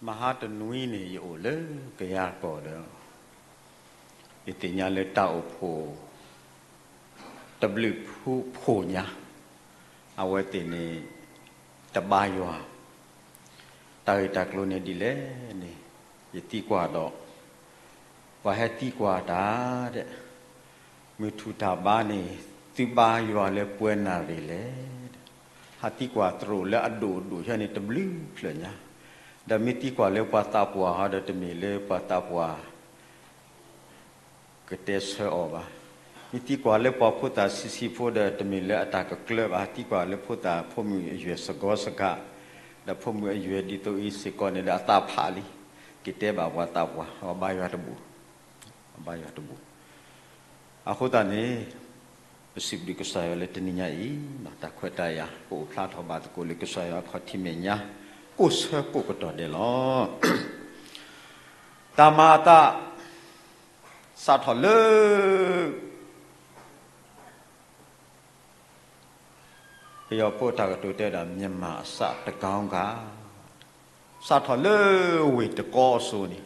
မဟါတနွံန့ၣ် ယအိၣ်လၢကယၤကီၢ်ဒီး ယသ့ၣ်ညါလၢတၢ်အိၣ်ဖှိၣ် တဘျုးဖှိၣ်ညါ အဝဲသ့ၣ်န့ၣ် တဘါယွၤ တၢ်ဂ့ၢ်တၢ်ကျိၤန့ၣ်ဒ်လဲၣ်န့ၣ် ယသံကွၢ်ဒီး ပှၤဟဲသံကွၢ်တၢ်ဒဲး မုၢ်ထူၣ်တၢ်ဘါန့ၣ် သုဘါယွၤလၢပှဲၤနၣ်ရံၣ်လဲၣ်. ဟးသံကွၢ်တရူးလၢအဒိၣ်ဒိၣ်ဆၢန့ၣ် တဘျုးဖျၢၣ်ညါ, ဒီးမ့ၢ်သံကွၢ်လၢပှၤသးပှၢ်ဟီဒီး တမ့ၢ်လၢပှၤသးပှၢ် ကတဲဆၢအီၤဘၣ်. မ့ၢ်သံကွၢ်လၢပှၤဖိသၣ်ဆံးဆံးဖိဒီး တမ့ၢ်လၢအတၢ်ကကျၢၤဘၣ်, သံကွၢ်လၢဖိသၣ်ဖိမုၣ်အယွဲၢ်စ့ၢ်ကီးစ့ၢ်ကီး, ဒီးဖိမုၣ်အယွဲၢ်ဒ်သိးအံၤစ့ၢ်ကီးန့ၣ်ဒီး အသးဖးလံ, ကတဲဘၣ်ပှၤသးပှၢ် အဘါယွၤတဘူၣ်, အဘါယွၤတဘူၣ်. အဃိသတးန့ၣ် ပစံးဘျုးကစၢ်ယွၤလၢတနံၤညါအံၤ တၢ်ခွဲးတၢ်ယာ် ကအိၣ်ဖျါထီၣ်ဘၣ်သကိးလၢကစၢ်ယွၤအခီၣ်ထံးမဲာ်ညါ ကိးဆၢကိးကတီၢ်ဒဲးလီၤ. တၢ်မၤအသး စးထီၣ်လၢ ပယီၤဖိတၢ်ကတိၤတဲဒၣ် မြန်မာ့အစတကောင်းကင်, စးထီၣ်လၢဝ့ၢ်တကီအစိၤန့ၣ်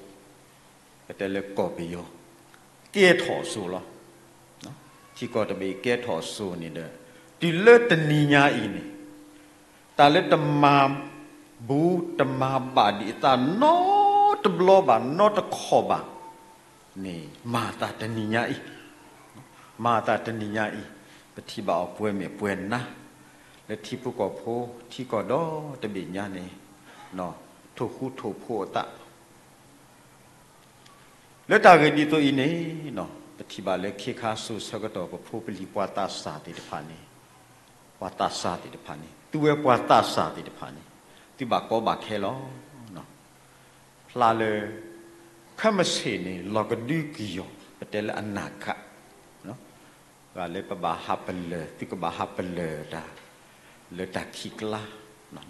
ပတဲလၢကီၢ်ပယီၤ ကဲထီၣ်အစိၤလီၤ. ထံကီၢ်တဘ့ၣ်ကဲထီၣ်အစိၤန့ၣ်ဒီး တုၤလၢတနံၤညါအံၤန့ၣ် တၢ်လၢတမၤဘူၣ်တမၤဘၣ်ဒံးအသးနီတဘျီဘၣ် နီတခီၣ်ဘၣ်န့ၣ် မၤအသးတနံၤညါအံၤ, မၤအသးတနံၤညါအံၤ, ပထံၣ်ဘၣ်အီၤပှဲၤမဲာ်ပှဲၤနါ လၢထံဖိကီၢ်ဖိ ထံကီၢ်ဒီတဘ့ၣ်ညါန့ၣ် ထိၣ်ဃူထိၣ်ဖိးအသး လၢတၢ်ဂ့ၢ်ဒ်သိးအံၤန့ၣ် ပထံၣ်ဘၣ်လၢခ့ခါစိၤဆၢကတီၢ် ပဖိပလံၤပှၤသးစၢ်သ့ၣ်တဖၣ်န့ၣ်, ပှၤသးစၢ်သ့ၣ်တဖၣ်န့ၣ်, သုဝဲပှၤသးစၢ်သ့ၣ်တဖၣ်န့ၣ် သုဘၣ်ကီဘၣ်ခဲလီၤ. ဖျါလၢ ခဲမုၢ်ဆ့ၣ်န့ၣ် လီၤကဒုကယီၤ ပတဲလၢအနၢ်ကၣ် ပှၤလၢပဘၣ်ဟးပလၢၢ် သုကဘၣ်ဟးပလၢၢ်တၢ် လၢတၢ်ခံးကျါ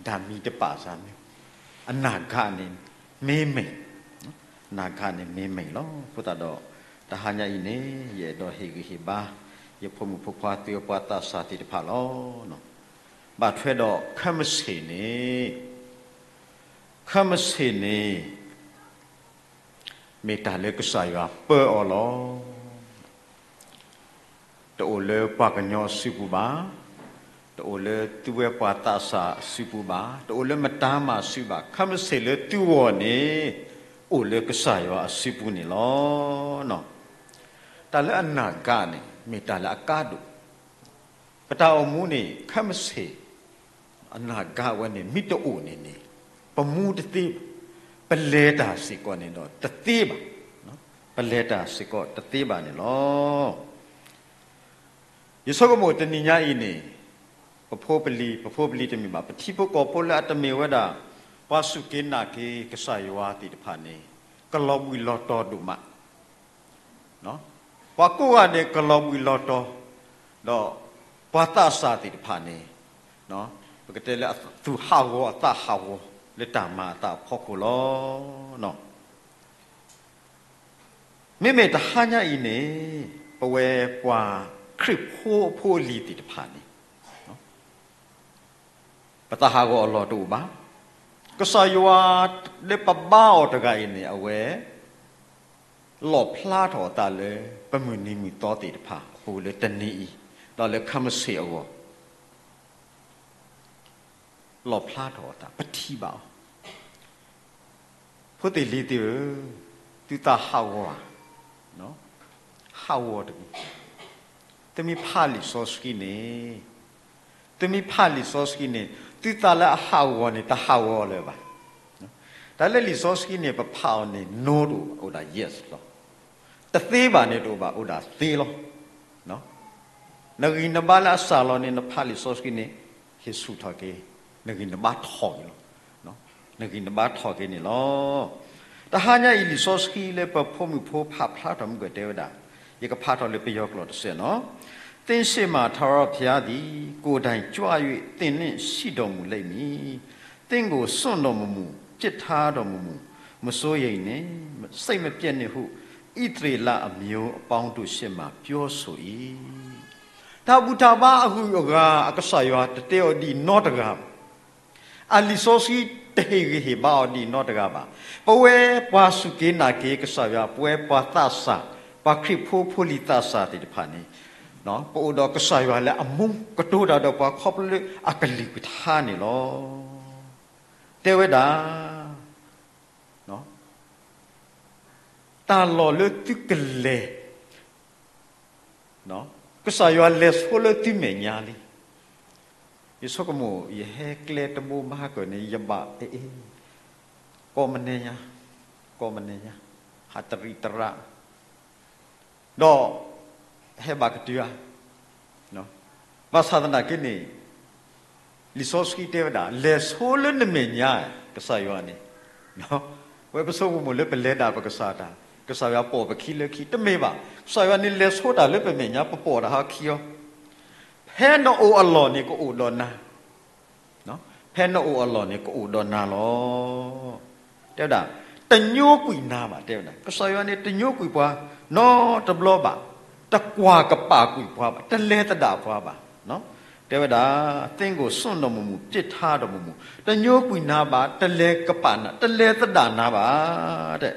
ဒၣ်မံၤတပာ်စၢ်မ့ၢ် အနၢ်ကၣ်န့ၣ် မ့မ့ၢ် အနၢ်ကၣ်န့ၣ်မ့မ့ၢ်လီၤ. အဃိသတးဒီး တဟါညါအံၤန့ၣ် ယအဲၣ်ဒိးဟ့ၣ်ဂံၢ်ဟ့ၣ်ဘါ ယဖိမုၣ်ဖိခွါသုဝဲပှၤသးစၢ်သ့ၣ်တဖၣ်လီၤ. ဘၣ်ထွဲဒီးခဲမုၢ်ဆ့ၣ်န့ၣ် ခဲမုၢ်ဆ့ၣ်န့ၣ် မ့ၢ်တၢ်လၢကစၢ်ယွၤပၢအီၤလီၤ. တအိၣ်လၢပှၤကညီအစုပူၤဘၣ်, တအိၣ်လၢသုဝဲပှၤသးစၢ်အစုပူၤဘၣ်, တအိၣ်လၢမတၤမၤအစုဘၣ်, ခဲမုၢ်ဆ့ၣ်လၢသုဂီၢ်န့ၣ် အိၣ်လၢကစၢ်ယွၤအစုပူၤန့ၣ်လီၤ. တၢ်လၢအနၢ်ကၣ်န့ၣ် မ့ၢ်တၢ်လၢအကါဒိၣ် ပတၢ်အိၣ်မူန့ၣ် ခဲမုၢ်ဆ့ၣ် အနၢ်ကၣ်ဝဲန့ၣ် မ့ၢ်တအိၣ်န့ၣ်န့ၣ် ပမူတသ့ဘၣ်, ပလဲၤတၢ်စ့ၢ်ကီးန့ၣ်ဒီးတသ့ဘၣ်, ပလဲၤတၢ်စ့ၢ်ကီးတသ့ဘၣ်န့ၣ်လီၤ. ယဆိကမိၣ်တနံၤညါအံၤန့ၣ် ပဖိပလံၤ, ပဖိပလံၤတမ့ၢ်ဘၣ်, ပထံဖိကီၢ်ဖိလၢအတမ့ၢ်ဝဲဒၣ် ပှၤစူၢ်က့ၤနာ်က့ၤကစၢ်ယွၤသ့ၣ်တဖၣ်န့ၣ် ကလီၤဘှံးလီၤတီၤဒိၣ်မး ပှၤကိးဂၤဒဲးကလီၤဘှံးလီၤတီၤ, ဒီးပှၤသးစၢ်သ့ၣ်တဖၣ်န့ၣ် ပကတဲလၢအသူၣ်ဟးဂီၤအသးဟးဂီၤ လၢတၢ်မၤအသးအဖီခိၣ်လီၤ. မ့မ့ၢ်တဟါညါအံၤန့ၣ် ပဝဲပှၤခရံာ်ဖိအဖိအလံၤသ့ၣ်တဖၣ်န့ၣ် ပသးဟးဂီၤအလီၢ်တအိၣ်ဘၣ်. ကစၢ်ယွၤလၢပဘါအီၤတဂၤအံၤန့ၣ် အဝဲ လီၣ်ဖျါထီၣ်အသးလၢ ပမုၢ်နံၤမုၢ်သီသ့ၣ်တဖၣ်အပူၤလၢတနံၤအံၤ ဒီးလၢခဲမုၢ်ဆ့ၣ်အဂီၢ် လီၣ်ဖျါထီၣ်အသး ပထံၣ်ဘၣ်အီၤ. ဖိသ့ၣ်လံၤသ့ၣ်ဧၢ, သုသးဟးဂီၤဧါ, ဟးဂီၤတက့ၢ်. သုမ့ၢ်ဖးလံာ်စီဆှံန့ၣ်, သုမ့ၢ်ဖးလံာ်စီဆှံန့ၣ် သုသးလၢအဟးဂီၤန့ၣ် တဟးဂီၤလၢၤဘၣ်. တၢ်လၢလံာ်စီဆှံန့ၣ် ပဖးအီၤန့ၣ် no တအိၣ်ဘၣ် အိၣ်ဒၣ် yes လီၤ. တသ့ဘၣ်န့ၣ် တအိၣ်ဘၣ် အိၣ်ဒၣ်သ့လီၤ. နဂံၢ်နဘါလၢအစှၤလီၤန့ၣ် နဖးလံာ်စီဆှံန့ၣ် ဟ့ၣ်ဆူၣ်ထီၣ်က့ၤ နဂံၢ်နဘါထီၣ်က့ၤလီၤ. နဂံၢ်နဘါထီၣ်က့ၤန့ၣ်လီၤ. တဟါညါအံၤ လံာ်စီဆှံလၢပဖိမုၣ်ဖိဖးဖျါထီၣ်မုၢ်ကတဲဝဲဒၣ်, ယကဖးထီၣ်လၢပယီၤကျိာ်တစဲးနီၤ, သင့်ရှေ့မှာ ထာဝရဘုရားသည် ကိုယ်တိုင်ကြွ၍ သင့်နှင့်ရှိတော်မူလိမ့်မည်. သင့်ကိုစွန့်တော်မမူ, ပစ်ထားတော်မမူ, မစိုးရိမ်နှင့်, စိတ်မပျက်နှင့်ဟု ဣသရေလအမျိုးအပေါင်းတို့ရှေ့မှာပြောဆို၏. တၢ်ဘူၣ်တၢ်ဘါအဂုၤအဂၤ အကစၢ်ယွၤတတဲအီၤဒ်နီတဂၤဘၣ်. အလံာ်စီဆှံတဟ့ၣ်ဂံၢ်ဟ့ၣ်ဘါအီၤဒ်အံၤနီတဂၤဘၣ်. ပဝဲပှၤစူၢ်က့ၤနာ်က့ၤကစၢ်ယွၤ, ပဝဲပှၤသးစၢ်, ပှၤခရံာ်ဖိဖိလံၤသးစၢ်သ့ၣ်တဖၣ်န့ၣ်, ပအိၣ်ဒီးကစၢ်ယွၤလၢအမူကတိၤတၢ်ဒီးပှၤခီဖျိလၢအကလုၢ်ကထါန့ၣ်လီၤ. တဲဝဲဒၣ် တၢ်လီၢ်လၢသုကလဲၤ, ကစၢ်ယွၤလဲၤဆိလၢသုမဲာ်ညါလံ. ယဆိကမိၣ် ယဟဲကျဲတဘိဘၣ်ကၢၢ်န့ၣ် ယဘၣ်အ့ၣ်အ့ၣ်, ကိးမံၤညါ, ကိးမံၤညါ, ဟးတရံးတရး, ဒီး ဟဲဘၣ်ကတုၤဧါ. ဘၣ်ဆၣ်သနာ်က့န့ၣ် လံာ်စီဆှံတဲဝဲဒၣ် လဲၤဆိလၢနမဲာ်ညါ, ကစၢ်ယွၤန့ၣ်, ဝဲပဆိကမိၣ်လၢပလဲၤဒၣ်ပကစၢ်တၢ်, ကစၢ်ယွၤပိာ်ပခံလၢခံ, တမ့ၢ်ဘၣ်. ကစၢ်ယွၤန့ၣ်လဲၤဆိတၢ်လၢပမဲာ်ညါ, ပပိာ်တၢ်ဟီခံအီၤ, ဖဲနအိၣ်အလီၢ်န့ၣ်ကအိၣ်ဒီးနၤ ဖဲနအိၣ်အလီၢ်န့ၣ် ကအိၣ်ဒီးနၤလီၤ. တဲဝဲဒၣ်, တညိကွံာ်နၤဘၣ်, တဲဝဲဒၣ် ကစၢ်ယွၤန့ၣ် တညိကွံာ်ပှၤနီတဘျီဘၣ်, တကွၢ်ကပာ်ကွံာ်ပှၤဘၣ်, တလဲၤသဒၣ်ပှၤဘၣ်. တဲဝဲဒၣ်, သင်ကိုစွန့်တော်မမူ, ပစ်ထားတော်မမူ, တညိကွံာ်နၤဘၣ်, တလဲၤကပာ်နၤ, တလဲၤသဒၣ်နၤဘၣ်, တဲ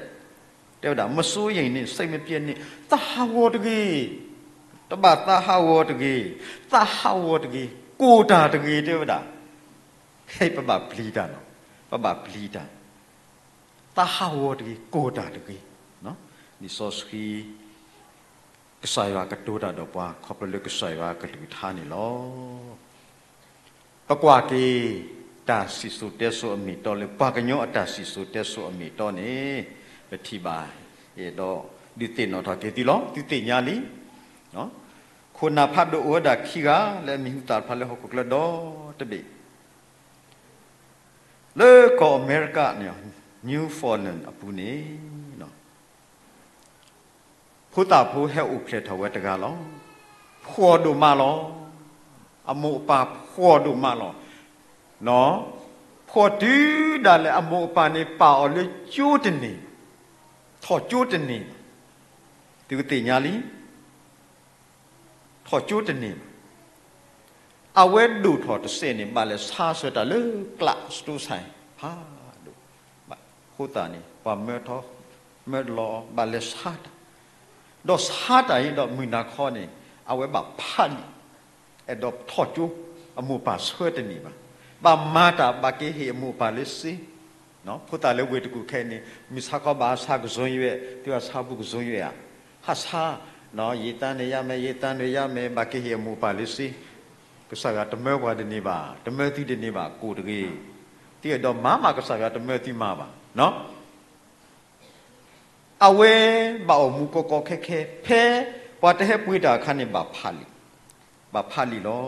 တဲဝဲဒၣ်, မစိုးရိမ်နှင့်, စိတ်မပျက်နှင့်, သးဟးဂီၤတဂ့ၤ, တဘၣ်သးဟးဂီၤတဂ့ၤ, သးဟးဂီၤတဂ့ၤ, ကိၢ်တၢ်တဂ့ၤ, တဲဝဲဒၣ်, ဟဲပဘၣ်ပျံၤတၢ်လီၤ, ပဘၣ်ပျံၤတၢ်, သးဟးဂီၤတဂ့ၤ, ကိၢ်တၢ်တဂ့ၤ. လံာ်စီဆှံ ကစၢ်ယွၤကတိၤတၢ်ဒီးပှၤ ခီဖျိလၢကစၢ်ယွၤကလုၢ်ကထါန့ၣ်လီၤ. ပကွၢ်က့ၤ တၢ်စံၣ်စိၤတဲစိၤအမ့ၢ်အတီလၢ ပှၤကညီအတၢ်စံၣ်စိၤတဲစိၤအမ့ၢ်အတီန့ၣ် ပထံၣ်ဘၣ်, အဲၣ်ဒိးဒုးသ့ၣ်နီၣ်ထီၣ်က့ၤသုလီၤ. သုသ့ၣ်ညါလံ, ခိၣ်နၢ်ဖးဒိၣ်အိၣ်ဝဲဒၣ်ခံဂၤ လၢအမံၤဟူသၣ်တဖၣ်လၢဟီၣ်ခိၣ်ချၢဒီတဘ့ၣ် လၢကီၢ်အမဲရကၤန့ၣ် Newfoundland အပူၤန့ၣ် ဖိသၣ်ဖိဟဲအိၣ်ဖျဲၣ်ထီၣ်ဝဲတဂၤလီၤ. ဖှီၣ်ဒိၣ်မးလီၤ. အမိၢ်အပၢ်ဖှီၣ်ဒိၣ်မးလီၤ. ဖှီၣ်တုၤဒၣ်လဲာ်အမိၢ်အပၢ်န့ၣ် ပာ်အီၤလၢကၠိတန့ၢ်, ထီၣ်ကၠိတန့ၢ်ဘၣ်. သုကသ့ၣ်ညါလံ ထီၣ်ကၠိတန့ၢ်ဘၣ်. အဝဲဒိၣ်ထီၣ်တစဲးန့ၣ် ဘၣ်လဲၤဆါစၢၤတၢ်လၢကျး စတိစဲး ဖးဒိၣ်, အဃိသတးန့ၣ် ပှၤမၢထီၣ်မၢလီၤ ဘၣ်လဲၤဆါတၢ်, ဒီးဆါတၢ်အံၤဒီးမုၢ်နၤခီန့ၣ် အဝဲဘၣ်ဖးလံာ် အဲၣ်ဒိးထီၣ်ကၠိ, အမိၢ်ပၢ်ဆှၢတန့ၢ်ဘၣ်. ဘၣ်မၤတၢ်ဘၣ်က့ၤဟ့ၣ်အမိၢ်အပၢ်လၢစ့, ဖိသၣ်လၢဝ့ၢ်တကူၣ်ခဲအံၤန့ၣ် မုၢ်ဆါခီဘၣ်ဟးဆါကစိယွဲၣ်, သုဟးဆါဘူၣ်ကစိယွဲၣ်ဧါ, ဟးဆါ, ယသးန့ၣ်ယါမဲာ်, ယသးန့ၣ်ယါမဲာ်, ဘၣ်က့ၤဟ့ၣ်အမိၢ်အပၢ်လၢစ့. ကစၢ်ယွၤတမၢပှၤတန့ၢ်ဘၣ်, တမၢသုတန့ၢ်ဘၣ်, ကိၣ်တဂ့ၤ. သုအဲၣ်ဒိးမၤမး ကစၢ်ယွၤတမၢသုမၤဘၣ်. အဝဲဘၣ်အိၣ်မူကီကီခဲခဲ ဖဲပှၤတဟဲပှ့ၤတၢ်အခါန့ၣ် ဘၣ်ဖးလံာ်, ဘၣ်ဖးလံာ်လီၤ.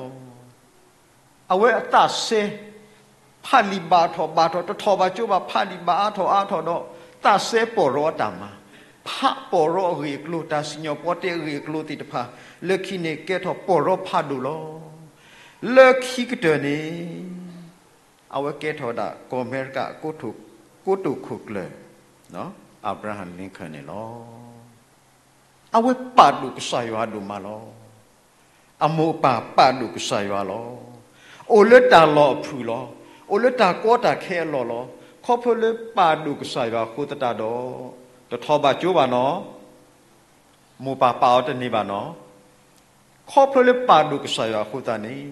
အဝဲအသးစဲ ဖးလံာ်ဘၣ်ထီၣ်ဘၣ်ထီၣ် တထီၣ်ဘၣ်ကၠိဘၣ် ဖးလံာ်ဘၣ်အါထီၣ်အါထီၣ်ဒီး သးစဲပီၢ်ရီအတၢ်မၤ, ဖးပီၢ်ရီအဂ့ၢ်အကျိၤ တၢ်စံၣ်ညီၣ်ပီတ့အဂ့ၢ်အကျိၤသ့ၣ်တဖၣ် လၢခံန့ၣ်ကဲထီၣ်ပီၢ်ရီဖးဒိၣ်လီၤ. လၢခံကတၢၢ်န့ၣ် အဝဲကဲထီၣ်ဝဲဒၣ် ကီၢ်အမဲရကၤ ကိတိာ်ခိၣ်ကျၢၢ် Abraham Lincoln န့ၣ်လီၤ. အဝဲပာ်ဒိၣ်ကစၢ်ယွၤဒိၣ်မးလီၤ. အမိၢ်အပၢ်ပာ်ဒိၣ်ကစၢ်ယွၤလီၤ. အိၣ်လၢတၢ်လီၢ်အဖုၣ်လီၤ. အိၣ်လၢတၢ်ကီတၢ်ခဲအလီၢ်လီၤ. ခီဖျိလၢပာ်ဒိၣ်ကစၢ်ယွၤအဃိသတးဒီး တထီၣ်ဘၣ်ကၠိဘၣ်နီၤ. မိၢ်ပၢ်ပာ်အီၤတန့ၢ်ဘၣ်နီၤ. ခီဖျိလၢပာ်ဒိၣ်ကစၢ်ယွၤအဃိသတးန့ၣ်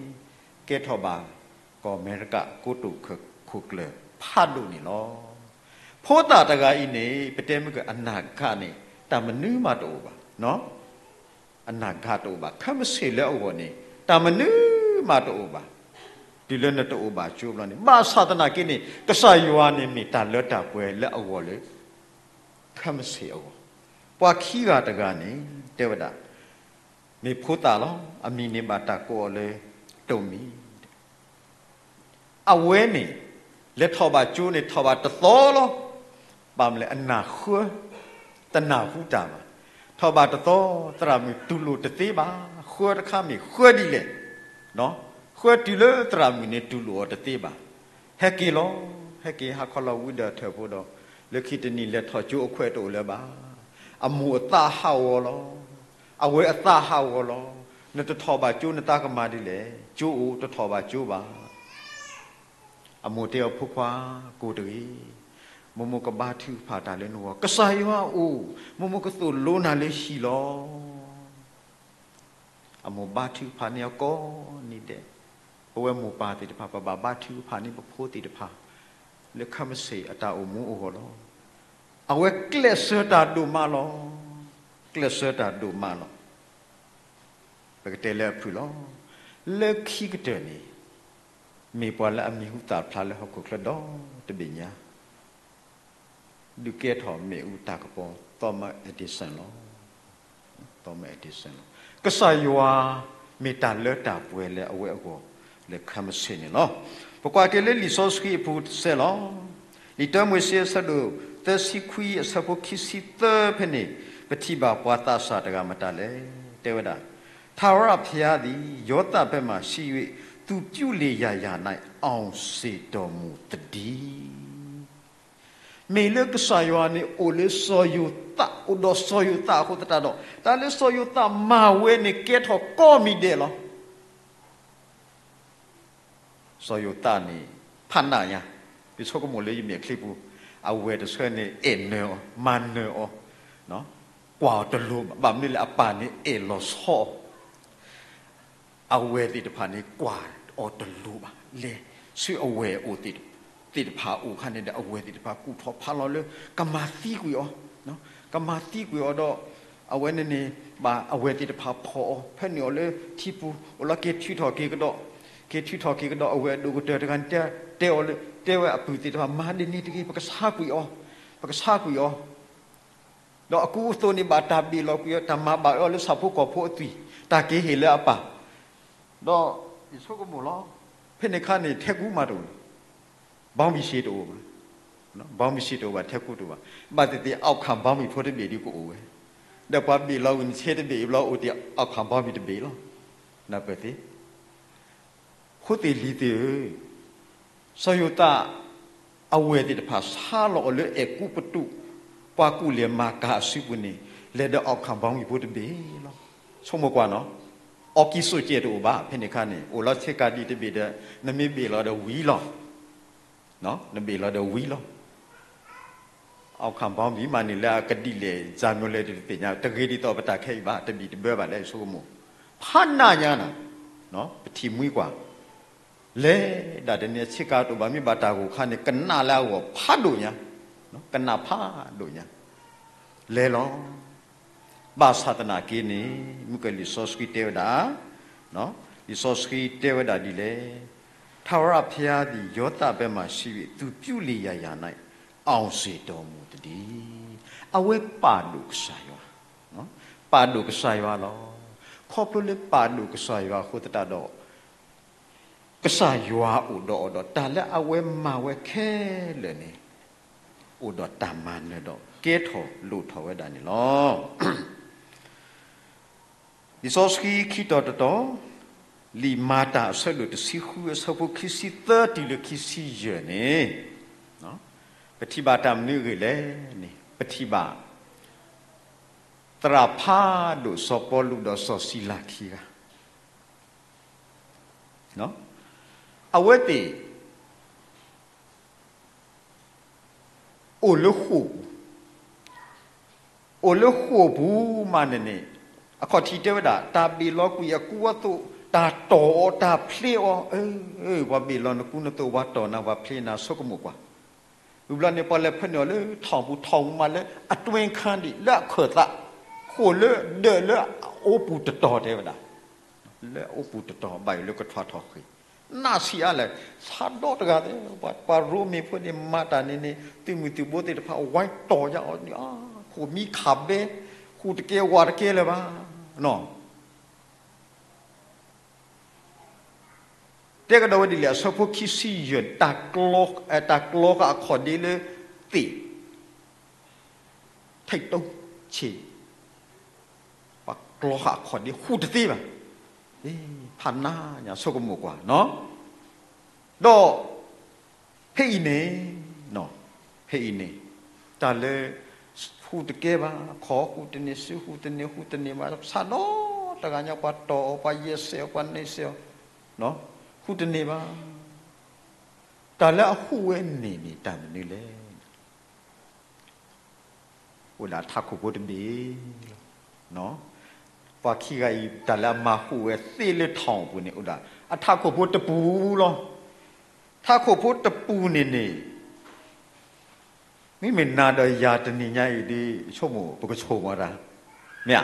ကဲထီၣ်ဘၣ် ကီၢ်အမဲရကၤ ကိတိာ်ခိၣ်ကျၢၢ်ဖးဒိၣ်န့ၣ်လီၤ. ဖိသၣ်တဂၤအံၤန့ၣ် ပတဲမ့ၢ်ကအနၢ်ကၣ်န့ၣ် တၢ်မနုၤမးတအိၣ်ဘၣ်. အနၢ်ကၣ်တအိၣ်ဘၣ်. ခဲမုၢ်ဆ့ၣ်လၢအဂီၢ်န့ၣ် တၢ်မနုၤမးတအိၣ်ဘၣ်. တုၤလၢနတအိၣ်ဘၣ်ကၠိဘျီန့ၣ် ဘၣ်ဆၣ်သနာ်က့န့ၣ် ကစၢ်ယွၤန့ၣ်မ့ၢ်တၢ်လၢတၢ်ပှဲၤလၢအဂီၢ်လၢ ခဲမုၢ်ဆ့ၣ်အဂီၢ်. ပှၤခံဂၤတဂၤန့ၣ် တဲဝဲဒၣ် မ့ၢ်ဖိသၣ်လီၤ. အမံၤန့ၣ်ဘၣ်တၢ်ကိးအီၤလၢ တိၢ်မံၤ အဝဲန့ၣ် လဲၤထီၣ်ဘၣ်ကၠိန့ၣ် ထီၣ်ဘၣ်တသီလီၤ. ဘၣ်မနုၤလဲၣ် အနၢ်ဃၢ တနၢ်ဟူတၢ်ဘၣ်. ထီၣ်ဘၣ်တသီ သရၣ်မုၣ်တူၢ်လိာ်တသ့ဘၣ်. ဃၢတခါမ့ၢ်ဃၢဒ်လဲၣ်. ဃၢတုၤလၢသရၣ်မုၣ်န့ၣ်တူၢ်လိာ်အီၤတသ့ဘၣ်. ဟဲက့ၤလီၤ. ဟဲက့ၤဟးခီလီၤဝံဒီးထၢၣ်ဖိဒီး လၢခံတနံၤလဲၤထီၣ်ကၠိအခွဲးတအိၣ်လၢၤဘၣ်. အမိၢ်အသးဟးဂီၤလီၤ. အဝဲအသးဟးဂီၤလီၤ. နတထီၣ်ဘၣ်ကၠိနသးကမၤဒ်လဲၣ်. ကၠိအိၣ်တထီၣ်ဘၣ်ကၠိဘၣ်. အမိၢ်တဲအီၤ ဖိခွါ, ကိးတဂ့ၤ, မိၢ်မိၢ်ကဘါထုကဖၣ်တၢ်လၢနဂီၢ်, ကစၢ်ယွၤအအိၣ်, မိၢ်မိၢ်ကသိၣ်လိနၤလၢဟံၣ်လီၤ. အမိၢ်ဘါထုကဖၣ်န့ၢ်အီၤကိးနံၤဒဲး, ပဝဲမိၢ်ပၢ်သ့ၣ်တဖၣ် ပဘၣ်ဘါထုကဖၣ်န့ၢ်ပဖိသ့ၣ်တဖၣ် လၢ ခမစ့ၣ် အတၢ်အိၣ်မူအဂီၢ်လီၤ. အဝဲကျဲးစၢးတၢ်ဒိၣ်မးလီၤ. ကျဲးစၢးတၢ်ဒိၣ်မးလီၤ. ပကတဲလၢအဖုၣ်လီၤ. လၢခံကတၢၢ်န့ၣ် မ့ၢ်ပှၤလၢအမံၤဟူသၣ်ဖျါလၢဟီၣ်ခိၣ်ချၢဒီတဘ့ၣ်ညါ ဒုးကဲထီၣ်မ့ၣ်အူတၢ်ကပီၤ Thomas Edison လီၤ. Thomas Edison လီၤ. ကစၢ်ယွၤမ့ၢ်တၢ်လၢတၢ်ပှဲၤလၢအဝဲအဂီၢ် လၢ ခမစ့ၣ် န့ၣ်လီၤ. ပကွၢ်က့ၤလၢလံာ်စီဆှံအပူၤတစဲးလီၤ. လံာ်တၢမိၤၡ့အဆၢဒိၣ်သၢဆံခွံ အဆၢဖိခံဆံသၢဖဲန့ၣ် ပထံၣ်ဘၣ်ပှၤသးစၢ်တဂၤမတၤလဲၣ်. တဲဝဲဒၣ်, ထာဝရဘုရားသည် ယောသပ်ဘက်မှ ဆင်း၍ သူပြုလေရာရာ၌ အောင်စေတော်မူသတည်း. မ့ၢ်လၢကစၢ်ယွၤန့ၣ် အိၣ်လၢစီၤယိၤသး, အိၣ်ဒီးစီၤယိၤသးအဃိသတးဒီး တၢ်လၢစီၤယိၤသးမၤဝဲန့ၣ် ကဲထီၣ်ကိးမံၤဒဲးလီၤ. စီၤယိၤသးန့ၣ် ဖးနးညါ, ယဆိကမိၣ်လၢယမဲာ်ချံပူၤ, အဝဲတဆၢန့ၣ် အဲၣ်နၢၤအီၤ, မၤနၢၤအီၤ, ကွၢ်အီၤတလိၤဘၣ်. ဘၣ်မနုၤလဲၣ်, အပၢ်န့ၣ်အဲၣ်လီၤဆီအီၤ. အဝဲသ့ၣ်တဖၣ်န့ၣ် ကွၢ်အီၤတလိၤဘၣ်. လဲၤဆူအဝဲၢ်အိၣ်သ့ၣ်တဖၣ်အအိၣ်အခါန့ၣ်ဒီး အဝဲၢ်သ့ၣ်တဖၣ်ကူၣ်ထီၣ်ဖးလီၤလၢ ကမၤသံကွံာ်အီၤ, ကမၤသံကွံာ်အီၤဒီး အဝဲန့ၣ်န့ၣ် ဘၣ်အဝဲၢ်သ့ၣ်တဖၣ်ဖီၣ်အီၤ, ဖဲန့ၣ်အီၤလၢထံပူၤ အိၣ်လီၤက့ၤထုးထီၣ်က့ၤကဒီး, က့ၤထုးထီၣ်က့ၤကဒီး အဝဲၢ်ဒိၣ်ကတၢၢ်တဂၤန့ၣ် တဲအီၤလၢ တဲဝဲအပုၢ်သ့ၣ်တဖၣ် မၤဒ်န့ၣ်တဂ့ၤ, ပကဆါကွံာ်အီၤ, ပကဆါကွံာ်အီၤ. ဒီးအကူအသိးန့ၣ် ဘၣ်တၢ်ဘ့ၣ်လီၤကွံာ်အီၤ, တၢ်မၤဘၣ်အီၤလၢဆၣ်ဖိကီၢ်ဖိအသွံၣ်, တၢ်က့ၤဟ့ၣ်လၢအပၢ်, ဒီးယဆိကမိၣ်လီၤ. ဖဲန့ၣ်အခါန့ၣ် ထဲကူမးတအိၣ်, ဘီမံၤစ့တအိၣ်ဘၣ်, ဘီမံၤစ့တအိၣ်ဘၣ်, ထဲကူတအိၣ်ဘၣ်. ဘၣ်သ့ၣ်သ့ၣ် အီၣ်ခၣ်ဘီမံၤဖိတဘ့ၣ်ဒုးကအိၣ်ဝဲ, ဒီးပှၤဘ့ၣ်လီၤဝံၤန့ၣ် ဆ့တဘ့ၣ်ဘျီ အိၣ်တ့ၢ် အီၣ်ခၣ်ဘီမံၤတဘ့ၣ်လီၤ. နၢ်ပၢၢ်သ့ ဖိသ့ၣ်လံၤသ့ၣ်ဧၢ, စီၤယိၤသးအဝဲၢ်သ့ၣ်တဖၣ် ဆါလီၤအီၤလၢအဲၤကူပတူး ပှၤကူၣ်လဲၤမၤကၤအစုပူၤန့ၣ် လဲၤဒီးအီၣ်ခၣ်ဘီမံၤဖိတဘ့ၣ်လီၤ. ဆိကမိၣ်ကွၢ်နီၤ, အီကံၣ်စိးကဲးတအိၣ်ဘၣ် ဖဲန့ၣ်အခါန့ၣ်, အိၣ်လီၤဆ့ကၤဒံးတဘ့ၣ်ဒီး နမ့ၢ်ဘ့ၣ်လီၤဒီးဝံၤလီၤ. နဘ့ၣ်လီၤဒီးဝံၤလီၤ. အီၣ်ခၣ်ဘီမံၤမးန့ၣ် လၢအကဒ်လဲၣ် စၢ်မျိၤလဲၣ်တသ့ၣ်ညါ, တဂ့ၤဒ်သိးပတၢ်ခဲအံၤဘၣ်, တဘံၣ်တဘၢဘၣ်လၢယဆိကမိၣ်, ဖးနးညါနၤ, ပထံၣ်မှံကွၢ်, လဲၤဒၣ်တန့ၣ် ဆ့ကၤတအိၣ်ဘၣ် မ့ၢ်ဘၣ်တၢ်ဂိၢ်ခါန့ၣ် ကနၣ်လၢအဂီၢ်ဖးဒိၣ်ညါ, ကနၣ်ဖးဒိၣ်ညါ, လဲၤလီၤ. ဘၣ်ဆၣ်သနာ်က့န့ၣ် မုၢ်ကလံာ်စီဆှံတဲဝဲဒၣ်, လံာ်စီဆှံတဲဝဲဒၣ်ဒ်လဲၣ်, ထာဝရဘုရားသည် ယောသပ်ဘက်မှ ဆင်း၍ သူပြုလေရာရာ၌ အောင်စေတော်မူသတည်း. အဝဲပာ်ဒိၣ်ကစၢ်ယွၤ, ပာ်ဒိၣ်ကစၢ်ယွၤလီၤ. ခီဖျိလၢပာ်ဒိၣ်ကစၢ်ယွၤအဃိသတးဒီး ကစၢ်ယွၤအိၣ်ဒီးအီၤဒီး တၢ်လၢအဝဲမၤဝဲခဲလၢာ်န့ၣ် အိၣ်ဒီးတၢ်မၤနၢၤဒီး ကဲထီၣ်လိၣ်ထီၣ်ဝဲဒၣ်န့ၣ်လီၤ. လံာ်စီဆှံခံတီၤတတီၤ, လံာ်မၤတၢ်အဆၢဒိၣ်တဆံဃု အဆၢဖိခံဆံသၢတုၤလၢခံဆံယဲၢ်န့ၣ်, ပထံၣ်ဘၣ်တၢ်မနုၤအဂ့ၢ်လဲၣ်န့ၣ် ပထံၣ်ဘၣ် သရၣ်ဖးဒိၣ် စီၤပီလူးဒီးစီၤစံလၤခံဂၤ အဝဲသ့ၣ် အိၣ်လၢဃိာ်ပူၤ, အိၣ်လၢဃိာ်ပူၤမးန့ၣ်န့ၣ်, အခီၣ်ထံးတဲဝဲဒၣ် တၢ်ဘ့ၣ်လီၤကွံာ်အကူအသိး, တၢ်တီၢ်အီၤ တၢ်ဖျ့အီၤ, အၢ, ပှၤဘ့ၣ်လီၤနကူနသိး ပှၤတီၢ်နၤ ပှၤဖျ့နၤ ဆိကမိၣ်ကွၢ်. ဝံၤဘျီန့ၣ် ပှၤလဲၤဖၢနုာ်အီၤလၢထီၣ်ပူၤ, ထီၣ်ပူၤမးလၢအတွင်းခန်း ဒံး လၢအခၢၣ်သး, ဃိာ်လၢဒၢးလၢအအိပူၤတတီၤတဲဝဲဒၣ်, လၢအအိပူၤတတီၤ ဘၣ်ယိၣ်လၢကထွါထီၣ်ဃ့ၢ်, နးဆံးအါလဲၣ်, ဆါဒီတဂၤသ့ၣ်, ပှၤရိမ့ၤဖိန့ၣ် မၤတၢ်န့ၣ်န့ၣ် သုးမုၢ်သုးဘိသ့ၣ်တဖၣ် ဝဲတီၢ်ယၤအီၤန့ၣ်, ဃိာ်မံခးဘဲ, ဃူတကဲဝးတကဲလၢၤဘၣ်, နီၤ တဲကဒီးဝဲဒ်လဲၣ်, အဆၢဖိခံဆံယဲၢ်, တၢ်ကျီဃာ်အခီၣ်ဒ့လၢသ့ၣ်, ထိတ်တုံးခြေ, ပှၤကျီဃာ်အခီၣ်ဒ့ ဃူတသ့ဘၣ်, ဖးနးညါ ဆိကမိၣ်ကွၢ်နီၤ, ဒီး ဖဲအံၤန့ၣ်, ဖဲအံၤန့ၣ်, တၢ်လၢ ဃူတကဲဘၣ်, ခီဃူတန့ၢ်, စုဃူတန့ၢ်, ဃူတန့ၢ်ဘၣ်, ဆါဒီတဂၤညါ ပှၤတီၢ်အီၤ, ပှၤယဲၢ်ဆဲးအီၤ, ပှၤန့ၢ်ဆဲးအီၤ, ဃူတန့ၢ်ဘၣ်. တၢ်လၢအဟူးဝဲန့ၣ်န့ၣ် တၢ်မနုၤလဲၣ်. အိၣ်ဒၣ်ထးခိၣ်ဖိတဘ့ၣ်လီၤ. ပှၤခံဂၤအံၤ တၢ်လၢအမၤဟူးဝဲသ့လၢထးအပူၤန့ၣ် အိၣ်ဒၣ်အထးခိၣ်ဖိတပူၤလီၤ. ထးခိၣ်ဖိတပူၤန့ၣ်န့ၣ် မ့မ့ၢ်နၤဒီးယၤတနံၤညါအံၤဒီး ယဆိကမိၣ် ပကဆိၣ်မးတၢ်, မ့ၢ်ဧါ.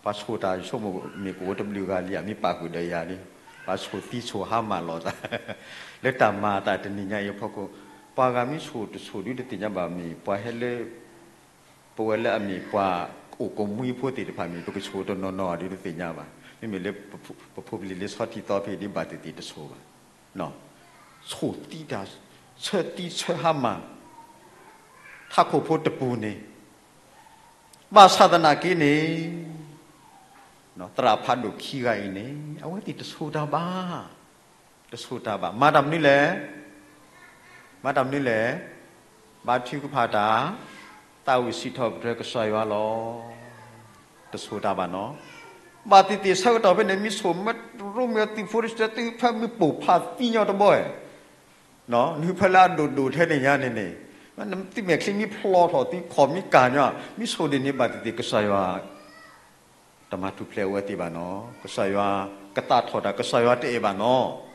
ပှၤဆိၣ်တၢ် ယဆိကမိၣ် မ့ၢ်ကအိၣ်တဘျုးဂၤလံဧါ, မ့ၢ်ပာ်ဃုာ်ဒီးယၤလံ, ပှၤဆိၣ်သံဆိၣ်ဟါမၢ်လီၤသး လၢတၢ်မၤအသးတနံၤညါအံၤအဖီခိၣ်, ပှၤဂၤမ့ၢ်ဆိၣ်တဆိၣ်ဒုတသ့ၣ်ညါဘၣ်, မ့ၢ်ပှၤဟဲလၢ ပဝဲလၢအမ့ၢ်ပှၤအိၣ်ကမှံဖိသ့ၣ်တဖၣ်မ့ၢ် ပကဆိၣ်တနီၤနီၤဒုတသ့ၣ်ညါဘၣ်. မ့မ့ၢ်လၢ ပဖိပလံၤလၢဆီထံသီဖဲအံၤဒ်ဘၣ်သ့ၣ်သ့ၣ်တဆိၣ်ဘၣ်. ဆိၣ်သံတၢ် ဆၢသံဆၢဟါမၢ် ထးခိၣ်ဖိတပူၤန့ၣ်, ဘၣ်ဆၣ်သနာ်က့န့ၣ် သရၣ်ဖးဒိၣ်ခံဂၤအံၤန့ၣ် အဝဲသ့ၣ်တဆိၣ်တၢ်ဘၣ်, တဆိၣ်တၢ်ဘၣ်. မၤတၢ်မနုၤလဲၣ်, မၤတၢ်မနုၤလဲၣ်, ဘါထုကဖၣ်တၢ်, သးဝံၣ်စံးထီၣ်ပတြၢၤကစၢ်ယွၤလီၤ. တဆိၣ်တၢ်ဘၣ်နီၤ. ဘၣ်သ့ၣ်သ့ၣ်ဆၢကတီၢ်ဖဲန့ၣ် မ့ၢ်ဆိၣ်မ့ၢ်ရိမ့ၢ်သုးဖိတစၢၤ သုးဖၢမုၢ်ပိၢ်ဖးသံညီတဘီဧါ နဟၢဖၢလၢအဒိၣ်ဒိၣ်ထဲန့ၣ်ညါန့ၣ်န့ၣ်, သုမဲာ်ချံမ့ၢ်ဖျိထီၣ်သုခီၣ်မ့ၢ်ကၢ်ညီ, မ့ၢ်ဆိၣ်ဒ်န့ၣ် ဘၣ်သ့ၣ်သ့ၣ်ကစၢ်ယွၤ တမၤထူၣ်ဖျဲးအဝဲသ့ၣ်ဘၣ်နီၤ. ကစၢ်ယွၤကသးထီၣ်တၢ် ကစၢ်ယွၤတအဲၣ်ဘၣ်နီၤ.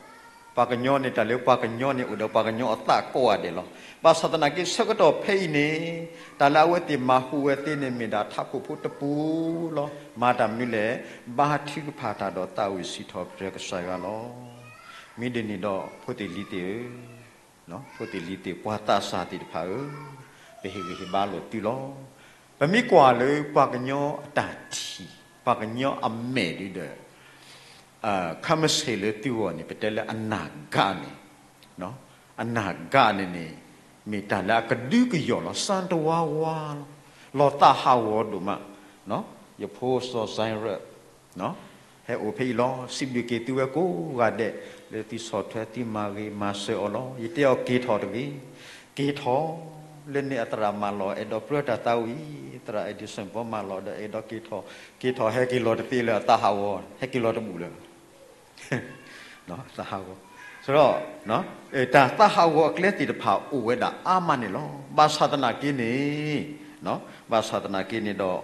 ပှၤကညီန့ၣ် တၢ်လၢပှၤကညီန့ၣ် အိၣ်ဒီးပှၤကညီအသးကိးဂၤဒဲးလီၤ. ဘၣ်ဆၣ်သနာ်က့ ဆၢကတီၢ်ဖဲအံၤန့ၣ် တၢ်လၢအဝဲသ့ၣ်မၤဟူးဝဲသ့န့ၣ် မ့ၢ်ဒၣ်ထးခိၣ်ဖိတပူၤလီၤ. မၤတၢ်မနုၤလဲၣ်, ဘါထုကဖၣ်တၢ်ဒီးသးဝံၣ်စံးထီၣ်ပတြၢၤကစၢ်ယွၤလီၤ. မ့ၢ်ဒ်န့ၣ်ဒီး ဖိသ့ၣ်လံၤသ့ၣ်ဧၢ, ဖိသ့ၣ်လံၤသ့ၣ် ပှၤသးစၢ်သ့ၣ်တဖၣ်ဧၢ, ပဟ့ၣ်ဂံၢ်ဟ့ၣ်ဘါလိာ်သုလီၤ. ပမ့ၢ်ကွၢ်လၢပှၤကညီအတၢ်ထံၣ်, ပှၤကညီအမဲာ်ဒ်ဒီး ခါမ့ၢ်ဆ့ၣ်လၢသုဂီၢ်န့ၣ် ပတဲလၢအနၢ်ကၣ်န့ၣ်, အနၢ်ကၣ်န့ၣ်န့ၣ် မ့ၢ်တၢ်လၢအကဒုကယီၣ်လီၤ, စၢတဝါဝါလီၤ, လီၤသးဟးဂီၤဒိၣ်မး, ယဖိစီၤစဲရၢၣ် ဟဲအိၣ်ဖဲအံၤလီၤ. စံးဘျုးက့ၤသုဝဲကိးဂၤဒဲး လၢသုဆီၣ်ထွဲသုမၤဂ့ၤမၤစၢၤအီၤလီၤ. ယတဲအီၤက့ၤထီၣ်တဂ့ၤ, က့ၤထီၣ်, လၢန့ၣ်အသရၣ်မၢ်လီၤ အဲၣ်ဒိးပြၢတၢ်သးဝံၣ်, သရၣ် Edison ဘီမၢ်လီၤဒီး အဲၣ်ဒိးက့ၤထီၣ်, က့ၤထီၣ်ဟဲက့ၤလီၤတသ့လၢအသးဟးဂီၤ, ဟဲက့ၤလီၤတဘူၣ်လၢ သးဟးဂီၤ, ဆိုတော့ တၢ်သးဟးဂီၤအကျဲသ့ၣ်တဖၣ်အိၣ်ဝဲဒၣ်အါမးန့ၣ်လီၤ. ဘၣ်ဆၣ်သနာ်က့န့ၣ်, ဘၣ်ဆၣ်သနာ်က့န့ၣ်ဒီး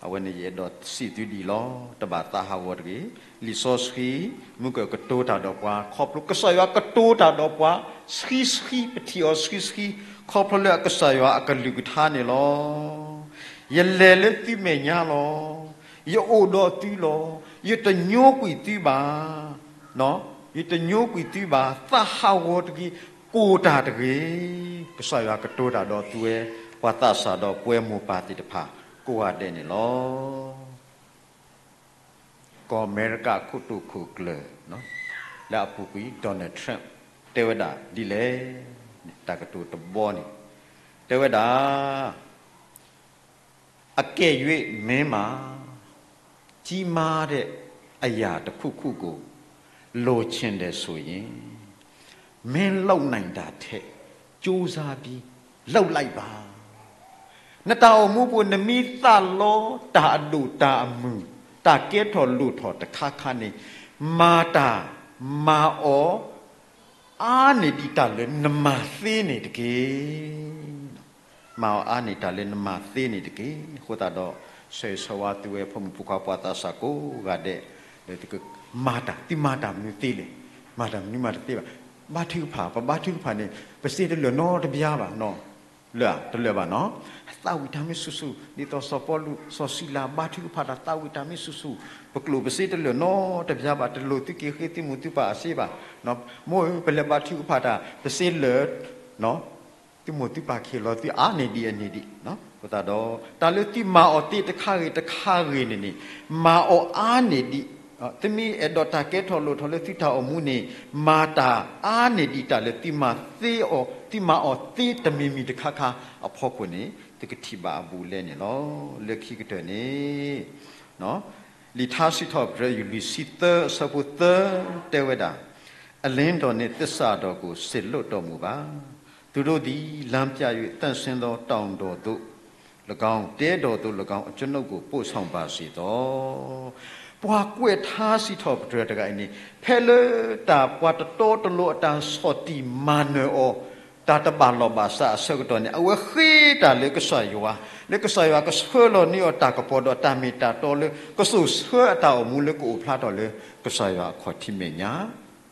အဝဲန့ၣ်ယအဲၣ်ဒိးစံးသုဒ်အံၤလီၤ. တဘၣ်သးဟးဂီၤတဂ့ၤ. လံာ်စီဆှံ မုၢ်ကကတိၤတၢ်ဒီးပှၤ ခီဖျိကစၢ်ယွၤကတိၤတၢ်ဒီးပှၤ ဆှံဆှံ ပထံၣ်အီၤဆှံဆှံ ခီဖျိလၢအကစၢ်ယွၤအကလုၢ်ကထါန့ၣ်လီၤ. ယလဲၤလၢသုမဲာ်ညါလီၤ. ယအိၣ်ဒီးသုလီၤ. ယတညိကွံာ်သုဘၣ်. ယတညိကွံာ်သုဘၣ်. သးဟးဂီၤတဂ့ၤ, ကိၢ်တၢ်တဂ့ၤ. ကစၢ်ယွၤကတိၤတၢ်ဒီးသုဝဲ ပှၤသးစၢ်ဒီးပှၤမိၢ်ပၢ်သ့ၣ်တဖၣ် ကိးဂၤဒဲးန့ၣ်လီၤ. ကီၢ်အမဲရကၤခိၣ်တိာ်ခိၣ်ကျၢၢ် လၢအပူၤကွံာ် Donald Trump တဲဝဲဒၣ်ဒ်လဲၣ်, တၢ်ကတိၤတဘီန့ၣ် တဲဝဲဒၣ် အကဲၣ်ယွ့မ့ၢ်မး ကြီးမားတဲ့အရာတစ်ခုခုကို လိုချင်တယ်ဆိုရင် မင်းလုပ်နိုင်တာထက် ကြိုးစားပြီး လုပ်လိုက်ပါ. နတၢ်အိၣ်မူပူၤ နမ့ၢ်သးလီတၢ်အဒိၣ်တၢ်အမုၢ် တၢ်ကဲထီၣ်လိၣ်ထီၣ်တခါခါန့ၣ် မၤတၢ်မၤအီၤ အါန့ၢ်ဒံးတၢ်လၢနမၤသ့န့ၣ်တက့ၢ်. မၤအီၤအါန့ၢ်တၢ်လၢနမၤသ့န့ၣ်တက့ၢ်. အဃိသတးဒီး ဆၢဂ့ၤဆၢဝါသုဝဲဖိမုၣ်ဖိခွါပှၤသးစၢ်ကိးဂၤဒဲး လၢသုကမၤတၢ်, သုမၤတၢ်မနုၤသ့လဲၣ်. မၤတၢ်မနုၤမးတသ့ဘၣ်. ဘါထုကဖၣ်, ပဘါထုကဖၣ်န့ၣ် ပစ့တလၢာ်နီတဘျါဘၣ်နီၤ. လၢာ်ဧါ, တလၢာ်ဘၣ်နီၤ. သးဝံၣ်တၢ်မ့ၢ်ဆူၣ်ဆူၣ်, ဒ်သိးစီၤပီလူး စီၤစံလၤ ဘါထုကဖၣ်တၢ် သးဝံၣ်တၢ်မ့ၢ်ဆူၣ်ဆူၣ်, ပကျိၣ်ပစ့တလၢာ်နီတဘျါဘၣ်, တလိၣ်သုက့ၤဃ့သုမိၢ်သုပၢ်အစ့ဘၣ်. မိၢ်ဧၢ ပလဲၤဘါထုကဖၣ်တၢ် ပစ့လၢာ် သုမိၢ်သုပၢ်ကဟ့ၣ်လီၤသုအါန့ၢ်ဒံးအန့ၢ်ဒံး. အဃိသတးဒီး တၢ်လၢသုမၤအီၤသ့တခါဂ့ၤတခါဂ့ၤန့ၣ်န့ၣ် မၤအီၤအါန့ၢ်ဒံး, သုမ့ၢ်အဲၣ်ဒိးတၢ်ကဲထီၣ်လိၣ်ထီၣ်လၢသုတၢ်အိၣ်မူန့ၣ် မၤတၢ်အါန့ၢ်ဒံးတၢ်လၢသုမၤသ့အီၤ, သုမၤအီၤသ့တမံၤမံၤတခါခါအဖီခိၣ်န့ၣ် သုကထံၣ်ဘၣ်အဘူးအလဲန့ၣ်လီၤ. လၢခံကတၢၢ်န့ၣ် လံာ်ထါစံးထီၣ်ပတြၢၤ ယူၢ်လံးဆံသၢ အဆၢဖိသၢ တဲဝဲဒၣ်, အလင်းတော်နှင့်သစ္စာတော်ကို စေလွှတ်တော်မူပါ. သူတို့သည် လမ်းပြ၍ သန့်ရှင်းသော တောင်တော်သို့ ၎င်း, တဲတော်သို့ ၎င်း အကျွန်ုပ်ကို ပို့ဆောင်ပါစေသော. ပှၤကွဲးထါစံးထီၣ်ပတြၢၤတဂၤအံၤန့ၣ် ဖဲလၢတၢ်ပှၤတတီတလိၤအတၢ်ဆီၣ်တံၢ်မၤနၢၤအီၤ တၢ်တဘၣ်လီၢ်ဘၣ်စးအဆၢကတီၢ်န့ၣ် အဝဲဃ့တၢ်လၢကစၢ်ယွၤ, လၢကစၢ်ယွၤကဆှၢလီၤန့ၢ်အီၤတၢ်ကပီၤဒီးတၢ်မ့ၢ်တၢ်တီလၢ ကစိာ်ဆှၢအတၢ်အိၣ်မူလၢကအိၣ်ဖျါထီၣ်လၢကစၢ်ယွၤအခီၣ်ထံးမဲာ်ညါ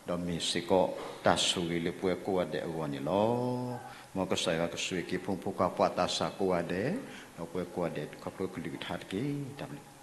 ဒီးမ့ၢ်စ့ၢ်ကီးတၢ်ဆိၣ်ဂ့ၤလၢပဝဲကိးဂၤဒဲးအဂီၢ်န့ၣ်လီၤ. မ်ကစၢ်ယွၤကဆိၣ်ဂ့ၤက့ၤဖိမုၣ်ဖိခွါပှၤသးစၢ်ကိးဂၤဒဲး, ဒီးပဝဲကိးဂၤဒဲးခီဖျိကလုၢ်ကထါတက့ၢ်. တၢ်ဘျုး